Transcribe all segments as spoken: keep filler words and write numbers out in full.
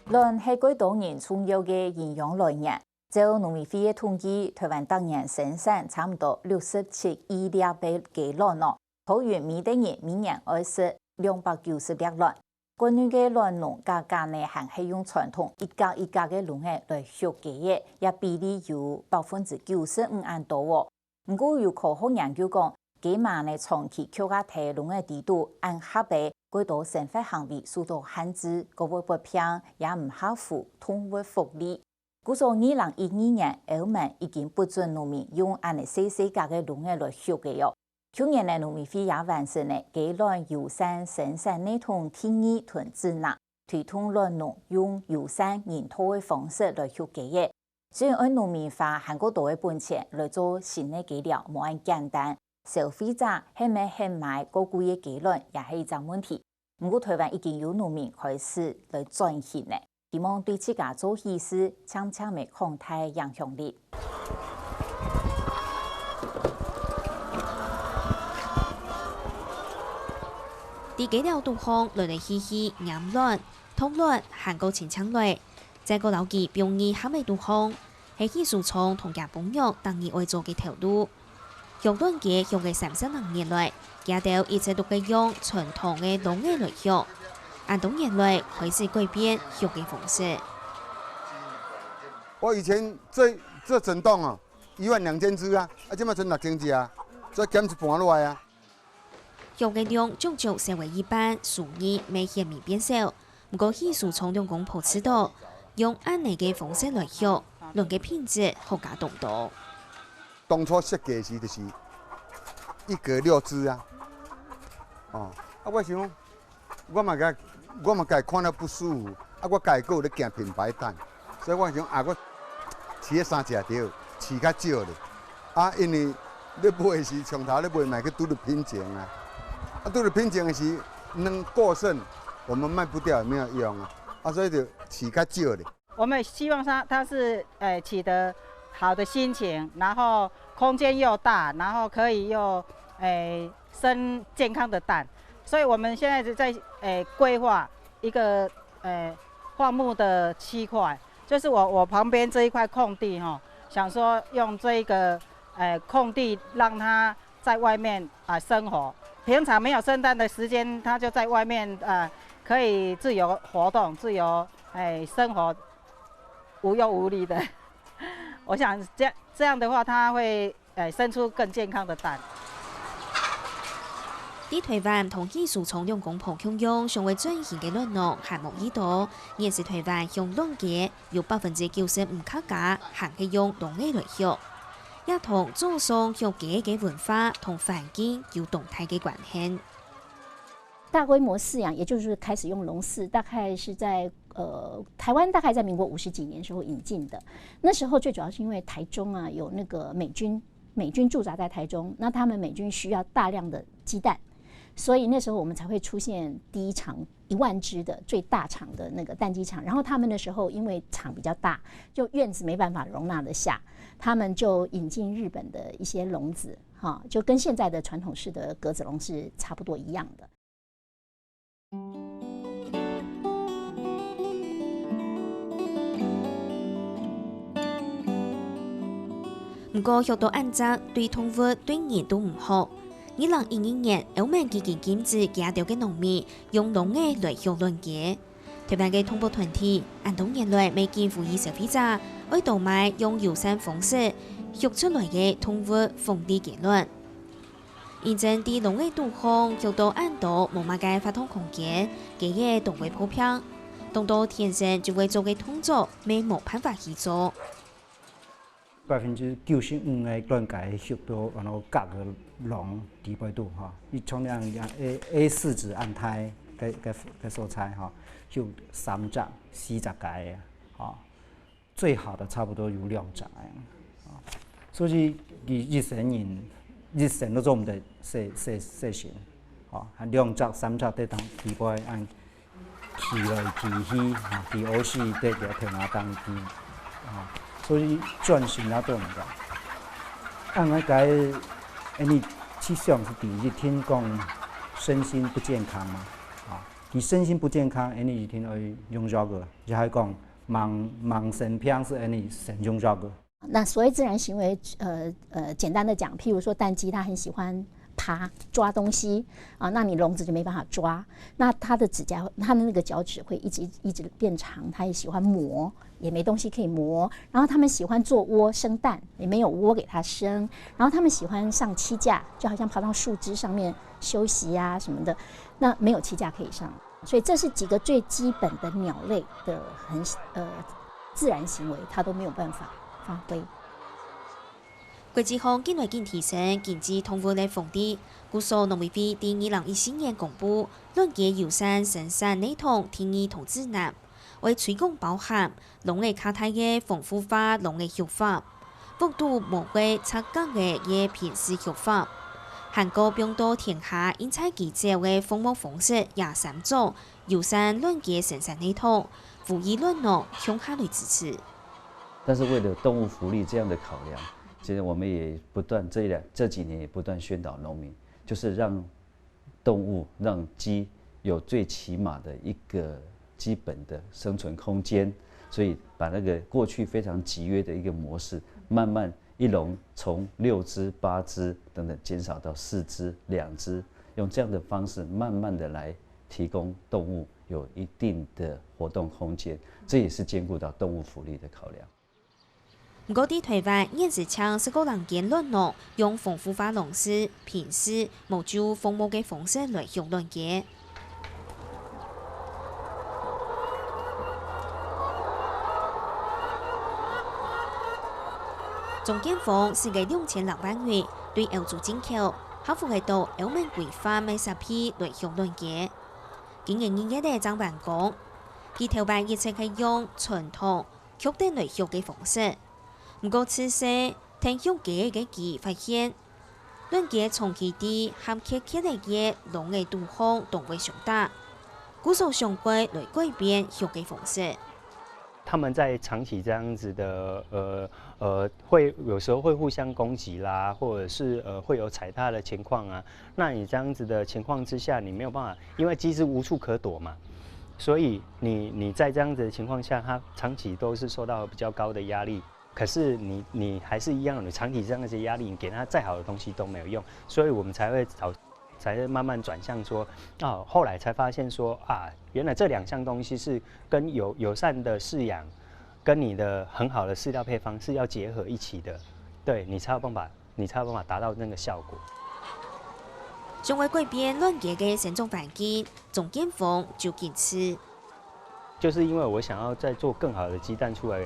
卵係蓋多人重要个營養來源。照農委會个統計，臺灣逐年生產差毋多六十七億粒个雞卵哦，桃園每垤人每年愛食兩百九十粒卵。國內个卵農家家呢，還係用傳統一格一格个籠仔來畜雞仔，這比例有百分之九十五恁多哦。毋過有科學研究講，雞嫲呢長期畜啊在籠仔底肚，恁狹个，蓋多生活行為受到限制，過會發病，也毋合乎動物福利。故所二零一二年，歐盟已經不准農民用恁呢細細格个籠仔來畜雞哦。舊年呢，農委會也完成了雞卵友善生產系統定義同指南，推動卵農用友善人道个方式來畜雞仔。雖然愛農民花還過多个本錢來做新个雞寮無恁簡單，消費者係毋係肯買過貴个雞卵也係一隻問題。毋過臺灣已經有農民開始來轉型了，希望對自家做喜事，漸漸个擴大影響力。在雞寮肚項來來去去拈卵、擇卵還過清淨卵，再過摎佢放入盒仔肚項，係起司床同厥餔娘逐日愛做个頭路。畜卵雞畜个三十零年來，佢兜一直都係用傳統个籠仔來畜，恁多年來開始改變畜个方式。我以前這，這整棟哦，一萬兩千隻啊，啊，這馬賰六千隻啊，所以減一半落來啊。 畜个量足足少了一半，收入乜顯明變少。毋過起司床兩公婆知著，用恁呢个方式來畜，卵个品質好加當多。當初設計時就是一格六隻啊，哦，啊，我想講，我嘛家，我嘛家看了不舒服，啊，我家己閣有咧行品牌單，所以我想啊，我飼个三隻著，飼較少咧。 啊，因為咧買个時，上頭咧買嘛去拄著瓶頸啊。啊，拄著瓶頸个時，卵過剩，我們賣不掉也沒有用啊。啊，所以就飼較少咧。我們希望它，它是，呃，取得好的心情，然後空間又大，然後可以又，呃，生健康的蛋。所以我們現在是在，呃，規劃一個，呃，放牧的區塊。 就是我，我旁邊這一塊空地吼，想說用這一個，呃，空地讓牠在外面，啊，生活。平常沒有生蛋的時間，牠就在外面，呃，可以自由活動，自由，哎，生活，無憂無慮的。我想這樣，這樣的話，牠會 呃，生出更健康的蛋。在臺灣同起司床兩公婆共樣想愛轉型个卵農還無幾多，現時臺灣畜卵雞有百分之九十五客家還係用籠仔來畜，也同祖上畜雞个文化同環境有當大个關係。 大規模飼養，也就是開始用籠飼，大概是在，呃，臺灣大概在民國五十幾年時候引進的。那時候最主要是因為臺中啊，有那個美軍，美軍駐紮在臺中，那他們美軍需要大量的雞蛋，所以那時候我們才會出現第一場一萬隻的最大場的那個蛋雞場。然後他們那時候因為場比較大，就院子沒辦法容納得下，他們就引進日本的一些籠子，哈，就跟現在的傳統式的格子籠是差不多一樣的。 毋過畜到恁隻，對動物對人都毋好。二零一二年，歐盟已經禁止佢兜个農民用籠仔來畜卵雞。臺灣个動保團體恁多年來乜緊呼籲消費者，愛多買用友善方式畜出來个動物福利雞卵。 認真在籠仔肚項畜到恁多無麼个活動空間，雞仔當會破病，當多天生就會做个動作乜無辦法去做。百分之九十五个卵雞畜到安到格个籠底背肚吼，佢像恁樣A A四紙恁大个个个所在吼，畜三隻四隻雞个吼。 最好的差不多有兩隻恁樣。所以佢一生人一生都做毋得洗洗洗身，吼，還兩隻三隻在當地背恁騎來騎去，吼，騎屙屎在條田下當地，吼，所以轉身也做毋得。恁樣該，恁樣去想是第一，聽講身心不健康嘛，吼。佢身心不健康，恁呢一定愛用藥个，也係講慢慢生病係恁呢先用藥个。那所謂自然行為，呃呃，簡單的講，譬如說蛋雞，它很喜歡爬抓東西啊，那你籠子就沒辦法抓，那它的指甲，它的那個腳趾會一直一直變長，它也喜歡磨，也沒東西可以磨。然後他們喜歡做窩生蛋，也沒有窩給它生。然後他們喜歡上棲架，就好像爬到樹枝上面休息啊什麼的，那沒有棲架可以上。所以這是幾個最基本的鳥類的很呃自然行為，它都沒有辦法發揮。國際上緊來緊提升經濟動物个風氣，故所農委會在二零一四年公布《卵雞友善生產系統第二通指南》，會推廣包含 籠仔較大个豐富化籠仔畜法，屋肚無會拆角仔个平飼畜法，還過放到田下印在佢走个放牧方式這三種友善卵雞生產系統，呼籲卵農共下來支持。但是為了動物福利這樣的考量，其實我們也不斷這一兩這幾年也不斷宣導農民，就是讓動物讓雞有最起碼的一個基本的生存空間，所以把那個過去非常集約的一個模式，慢慢一籠從六隻、八隻等等減少到四隻、兩隻，用這樣的方式慢慢的來提供動物有一定的活動空間，這也是兼顧到動物福利的考量。 毋過，在台灣，現時淨十過零間卵農用豐富化籠式、平飼、無就放牧个方式來畜卵雞。鍾建峰使个兩千零萬元對歐洲進口，還符合到歐盟規範个設備來畜卵雞。今年二月仔正完工，佢頭擺一直係用傳統 畜等來畜个方式。毋過，自細，𢯭畜雞仔个佢發現，卵雞長期在狹狹个籠仔肚項當會相打，故所想過來改變畜个方式。他們在長期這樣子的，呃呃，會有時候會互相攻擊啦，或者是呃會有踩踏的情況啊。那你這樣子的情況之下，你沒有辦法，因為雞是無處可躲嘛，所以你你在這樣子的情況下，它長期都是受到比較高的壓力。可是你你還是一樣，你長期這樣子的壓力，你給它再好的東西都沒有用，所以我們才會找，才會慢慢轉向說，哦，後來才發現說啊，原來這兩項東西是跟友友善的飼養，跟你的很好的飼料配方是要結合一起的，對你才有辦法，你才有辦法達到那個效果。想愛改變卵雞个生長環境，鍾建峰就堅持。就是因為我想要再做更好的雞蛋出來，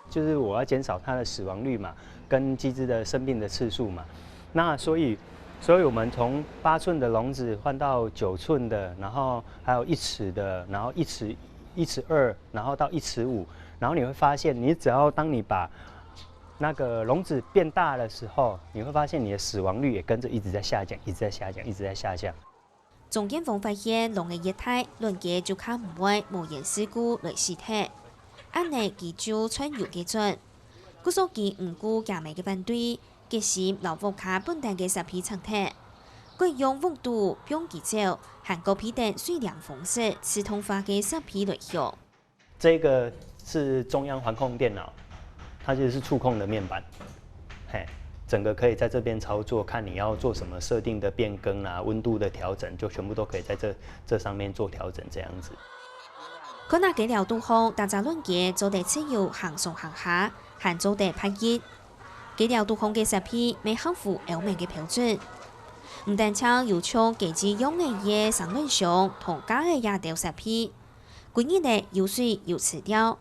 就是我要減少它的死亡率嘛，跟雞隻的生病的次數嘛。那所以，所以我們從八寸的籠子換到九寸的，然後還有一尺的，然後一尺一尺二，然後到一尺五，然後你會發現，你只要當你把那個籠子變大的時候，你會發現你的死亡率也跟著一直在下降，一直在下降，一直在下降。 鍾建峰發現，籠仔越大，卵雞就較毋會無緣事故來死忒。恁仔佢就賺有个賺。故所佢毋顧厥姆个反對，決心摎屋下本旦个設備拆忒，改用屋肚放佢走，還過配等水涼方式自動化个設備來畜。 這個是中央環控電腦，它就是觸控的面板，嘿，整個可以在這邊操作，看你要做什麼設定的變更啊、溫度的調整，就全部都可以在這這上面做調整這樣子。看啊雞寮肚項，逐隻卵雞做得自由行上行下，還做得拍翼。雞寮肚項个設備乜合乎歐盟个標準，毋單淨有像雞子樣仔个生卵箱同架仔這兜設備， 歸日仔有水有飼料，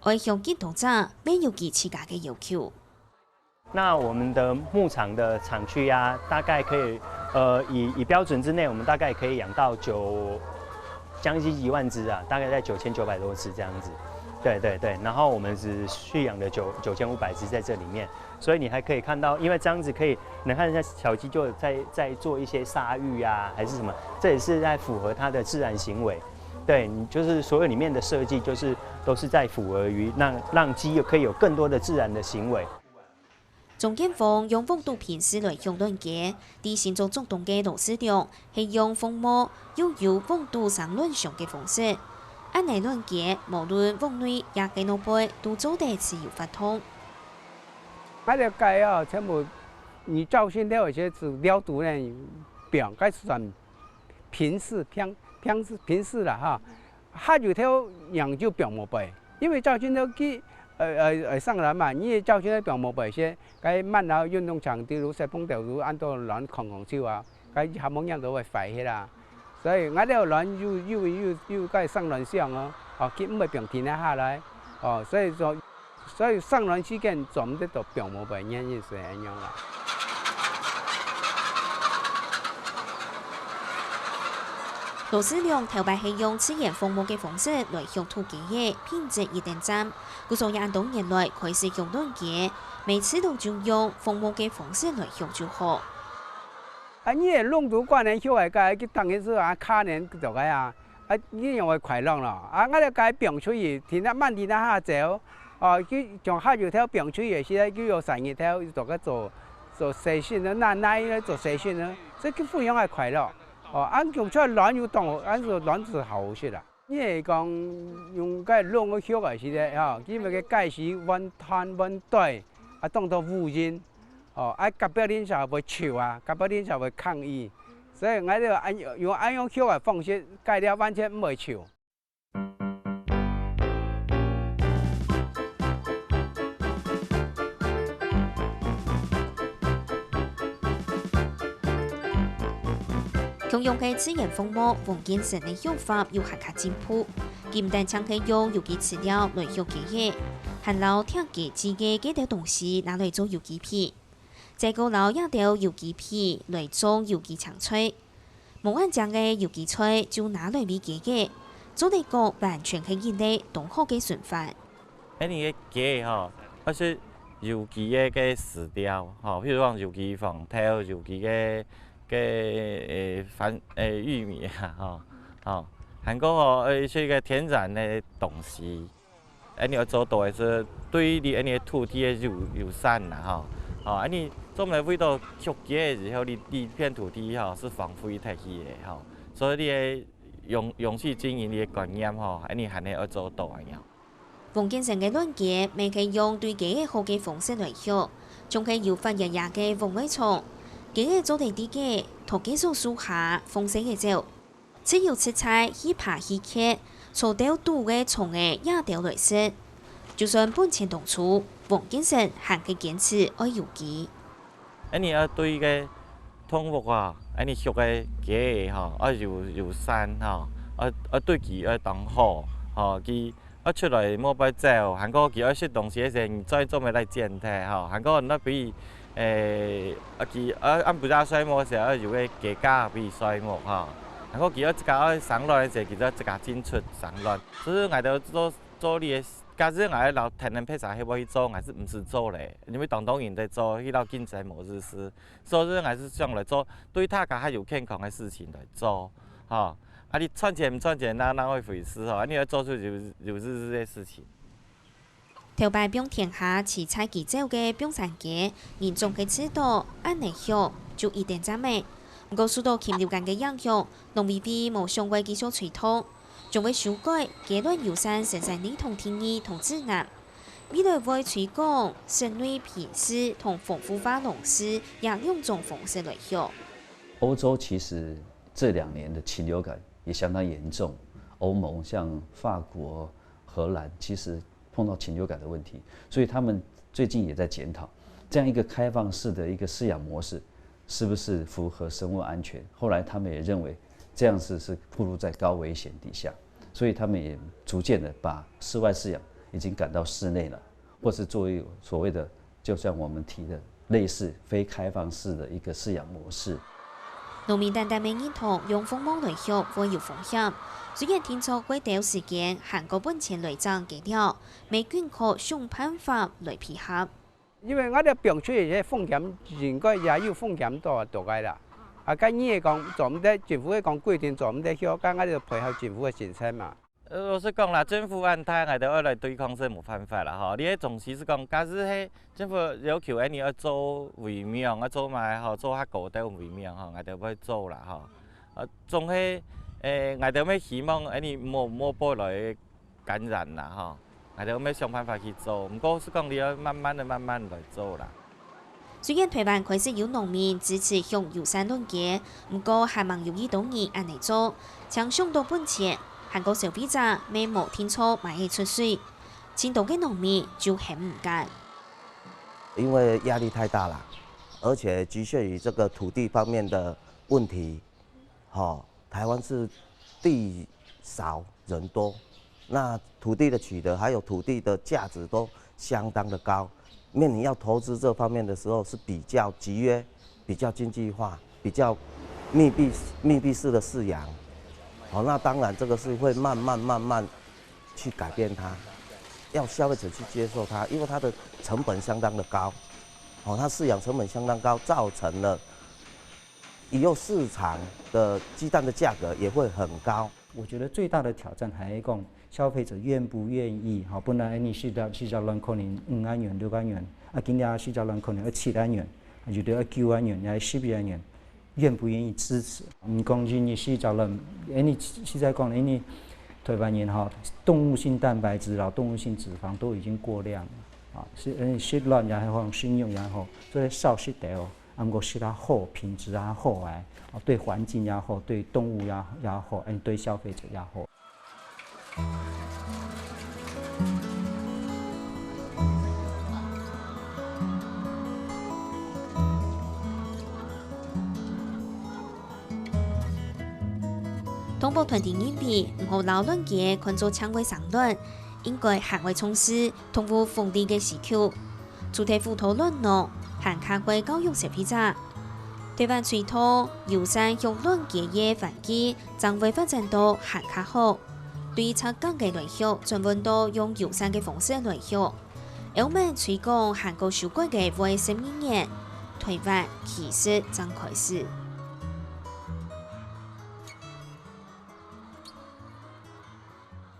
愛畜幾多隻，乜有佢自家个要求。那我們的牧場的產區啊，大概可以，呃，以以標準之內，我們大概可以養到九，將近一萬隻啊，大概在九千九百多隻這樣子。對對對，然後我們只畜養了九九千五百隻在這裡面。 所以你還可以看到，因為這樣子可以，能看一下小雞就在在做一些撒浴啊，還是什麼，這也是在符合牠的自然行為。對，你就是所有裡面的設計，就是都是在符合於讓讓雞可以有更多的自然的行為。鍾建峰用黃土拼字來畜卵雞，在新竹竹東个羅氏娘係用紅毛又有黃土生卵箱个方式。恁呢卵雞，無論屋內也係外背，都做得自由活動。𠊎兜雞哦，全部你照新頭个時節，料肚呢，放，該算平式，平，平式，平式啦哈。下有頭樣就放無背，因為照新頭佢，呃，呃，呃，生卵嘛，你照新頭放無背先，該慢老運動場，比如說碰到如安到卵空空手啊，該還無影都會壞去啦。所以𠊎兜卵有，有，有，有該生卵箱哦，哦，佢毋會放停下來，哦，所以說 所以生卵時間做毋得到放無背，原因係恁樣啦。羅氏娘頭擺係用自然放牧个方式來畜渡雞仔，品質一等讚。故所也恁多年來開始畜卵雞，每次都就用放牧个方式來畜就好。啊，你个籠肚關个畜个雞，佢當然係啊，可憐著个啊。 啊，恁樣會快樂咯。啊，𠊎兜該放出去，停啊，慢停啊下走，哦，佢從下日頭放出去个時節，佢有三日頭，佢就該做，做細身个，那，那一個做細身个，所以佢非常个快樂。哦，啊，用出來卵又當好，啊，就卵子好食啦。你係講用該籠个畜个時節，吼，因為个雞屎換攤換袋，啊，當做烏蠅，哦，啊，隔壁鄰舍會臭啊，隔壁鄰舍會抗議，所以𠊎兜恁，用恁樣畜个方式，雞仔完全毋會臭。 共樣係自然放牧，黃建成个畜法又還較進步。佢毋單淨係用有機飼料來畜雞仔，還摎拆雞子个該兜東西拿來做有機肥，再過摎這兜有機肥來種有機青菜。無恁靚个有機菜就拿來餵雞仔，做得講完全係一個當好个循環。 恁呢个雞吼，愛食有機个个飼料吼，譬如講有機黃豆、有機个个誒番誒玉米啊吼，吼，還過吼愛食个天然个東西。恁呢愛做到个係對你恁呢个土地个友友善啦吼，吼，恁呢做毋得為到畜雞个時候，你你片土地吼係荒廢忒去个吼，所以你个永永續經營你个觀念吼，恁呢還係愛做到恁樣。 黃建成个卵雞乜係用對雞仔好个方式來畜，像係有發芽芽个黃尾蟲，雞仔做得在該，托个樹下放生仔走，自由自在去爬去蹶，草竇肚个蟲仔也兜來食。就算本錢當粗，黃建成還係堅持愛有機。 恁呢愛對个動物啊，恁呢畜个雞仔吼，愛友友善吼，愛愛對佢愛當好吼，佢愛出來無愛走，還過佢愛食東西个時，你再做乜來剪忒吼，還過你愛分佢誒，啊佢啊暗晡夜睡目个時，愛有个雞架分佢睡目吼，還過佢愛自家愛生卵个時，佢就愛自家進出生卵。所以𠊎兜做做你个，假使𠊎摎天天配茶係愛去做，𠊎係毋使做咧，因為當多人在做，去摎經濟無意思。 所以𠊎係想來做對大家較有健康个事情來做，吼。啊你賺錢毋賺錢，那那一回事吼，啊你愛做出有有意思个事情。頭擺放田下飼在佢走个放山雞，人總係試著恁呢畜就一等讚咩。毋過受到禽流感个影響，農委會無想會繼續推動，將會修改雞卵友善生產系統定義同指南。 未來會推廣室內品飼同豐富化農事這兩種方式來畜。歐洲其實這兩年的禽流感也相當嚴重，歐盟像法國、荷蘭其實碰到禽流感的問題，所以他們最近也在檢討這樣一個開放式的一個飼養模式是不是符合生物安全。後來他們也認為這樣子是暴露在高危險底下，所以他們也逐漸的把室外飼養已經趕到室內了。 或是作為所謂的，就像我們提的類似非開放式的一個飼養模式。農民擔擔乜認同用放牧來畜會有風險，雖然定著會兜時間還過本錢來整雞寮，乜緊靠想辦法來配合。因為𠊎兜放出去个風險，應該也有風險到到个啦。啊，該你係講做毋得，政府係講規定做毋得畜，該𠊎兜配合政府个政策嘛。呃，老實講啦，政府恁大，𠊎兜愛來對抗係無辦法啦吼。你个總係係講，假使係政府要求𠊎你愛做圍網，愛做麼个吼，做較高个圍網吼，𠊎兜會做啦吼。呃，總係，誒，𠊎兜會希望𠊎你無，無帶來感染啦吼。𠊎兜會想辦法去做，毋過係講你愛慢慢个、慢慢來做啦。 雖然臺灣開始有農民支持用友善輪結，毋過還吂有幾多人恁呢做，淨想到分錢，還過消費者乜無定著買得出水，盡多个農民就喊毋敢。因為壓力太大了，而且局限於這個土地方面的問題，吼，臺灣是地少人多，那土地的取得還有土地的價值都相當的高，面臨要投資這方面的時候是比較集約、比較經濟化、比較密閉密閉式的飼養。好，那當然這個是會慢慢慢慢去改變它，要消費者去接受它，因為它的成本相當的高，好，它飼養成本相当高，造成了以後市场的鸡蛋的价格也会很高。我觉得最大的挑战还是讲消费者愿不愿意哈，本来你四只四只卵可能五个元、六个元，啊，今天四只卵可能要七个元，啊，有的要九个元，也十一个元，愿不愿意支持？你讲今日四只卵，哎，你实在讲，哎，你台湾人哈，动物性蛋白质啦、动物性脂肪都已经过量了啊，是嗯，食卵也好，食肉也好，所以少食点哦。 啊，毋過食較好，品質也好哎，哦，對環境也好，對動物也也好，嗯，對消費者也好。 動保團體認為，毋好摎卵雞看做淨會生卵，應該還愛重視動物福利个需求。除忒輔導卵農，還較會教育消費者。台灣隨著友善畜卵雞个環境正會發展到還較好，對畜耕个來畜轉換到用友善个方式來畜。歐盟推廣還過收割个會十二年，台灣其實正開始。